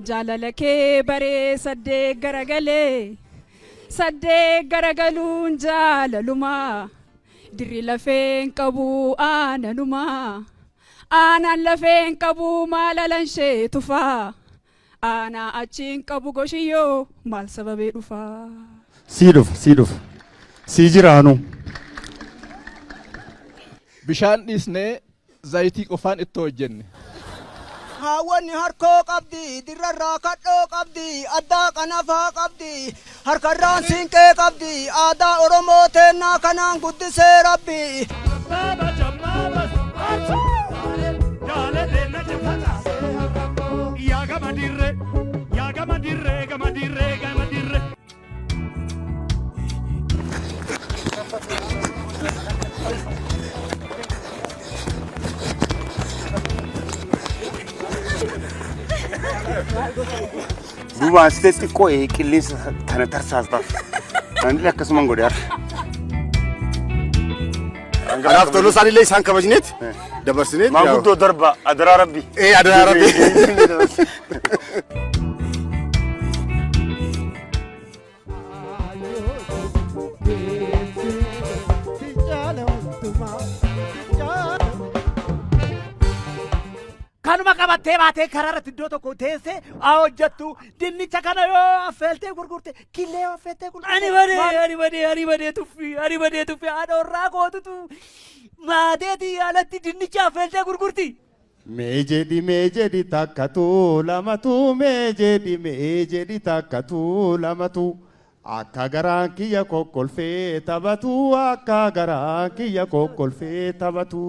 Jaalala kee baree saddee garagalee saddee garagaluun jaalaluma dirri lafeen qabu aananuma aanaan lafeen qabu maal alanshee tufaa aanaa achiin qabu goshiyyoo maal sababee dhufaa. Sii dhufa, sii dhufa. Sii jiraanu. Bishaan dhiisnee zayitii qofaan ittoo hojjenne. Haawwanni harkoo qabdi, dirrarraa kadhoo qabdi, addaa qanafaa qabdi, harkarraan siinqee qabdi, aadaa Oromoo teennaa kanaan guddisee Rabbi. Yaa gama dirree, yaa gama dirree, gama dirree, gama dirree. Duuba asitee xiqqoo qilleensa kana tarsaastaaf. Anillee akkasuman godhe har'a. Kanaaf toluu isaanillee isaan kabajneeti dabarsineet. Maanguddoo darba adaraa rabbi. Ee adaraa rabbi. Kanuma qabattee baatee karaa irratti iddoo tokko teessee haa hojjettu. Dinnicha kana yoo affeeltee gurgurte, killee yoo affeeltee gurgurte. Ani badee, ani badee, ani badee tuffii, ani badee tuffii haadha warraa kootutu maateetii alatti dinnicha affeeltee gurgurti. Mee jedhi mee jedhi takka tuu lama tuu mee jedhi mee jedhi takka tuu lama tuu akka garaan kiyya kokkolfee taphatu akka garaan kiyya kokkolfee taphatu.